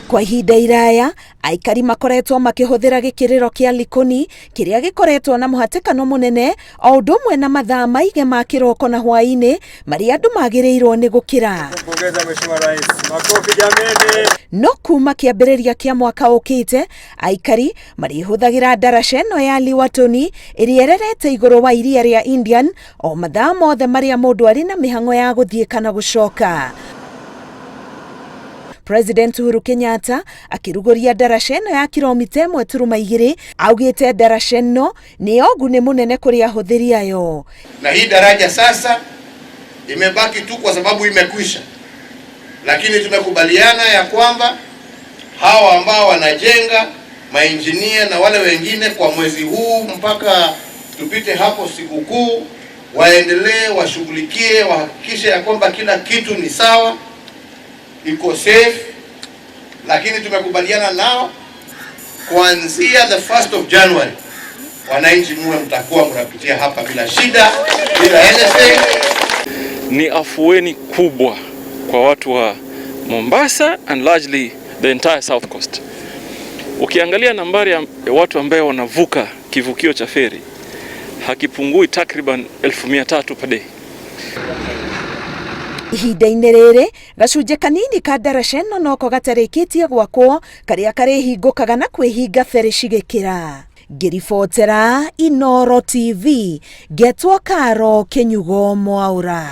Kwa ihinda iraya, aikari makoretwo makĩhũthĩra gĩkĩrĩro kĩa Likoni kĩrĩa gĩkoretwo na mũhatĩkano mũnene o ũndũ ũmwe na mathaa maige ma kĩroko na hwaĩ-inĩ marĩa andũ magĩrĩirwo nĩ gũkĩra. Kumpongeza Mheshimiwa Rais. Makofi jameni. No kuma kĩambĩrĩria kĩa mwaka ũkĩte, aikari marĩhũthagĩra ndaraca ĩno ya Liwatoni ĩrĩa ĩrerete igũrũ wa iria rĩa Indian o mathaa mothe marĩa mũndũ arĩ na mĩhang'o ya gũthiĩ kana gũcoka. President Uhuru Kenyatta akĩrugũria ndaraca ĩno ya kilomita 1.2 augĩte ndaraca ĩno nĩ ya ũguni mũnene kũrĩ ahũthĩri ayo. Na hii daraja sasa imebaki tu kwa sababu imekwisha, lakini tumekubaliana ya kwamba hawa ambao wanajenga mainjinia na wale wengine kwa mwezi huu mpaka tupite hapo sikukuu, waendelee washughulikie, wahakikishe ya kwamba kila kitu ni sawa, iko safe. Lakini tumekubaliana nao kuanzia the 1st of January, wananchi muwe mtakuwa mnapitia hapa bila shida, bila anything. Ni afueni kubwa kwa watu wa Mombasa and largely the entire South Coast. Ukiangalia nambari ya watu ambao wanavuka kivukio cha feri hakipungui takriban 300,000 per day. Ihinda-inĩ rĩrĩ, gacunjĩ kanini ka ndaraca ĩno noko gatarĩkĩtie gwakwo karĩa karĩhingũkaga na kwĩhinga ferĩ cigĩkĩra. Ngĩribotera Inooro TV, ngetwo Karo Kĩnyugo Mwaũra.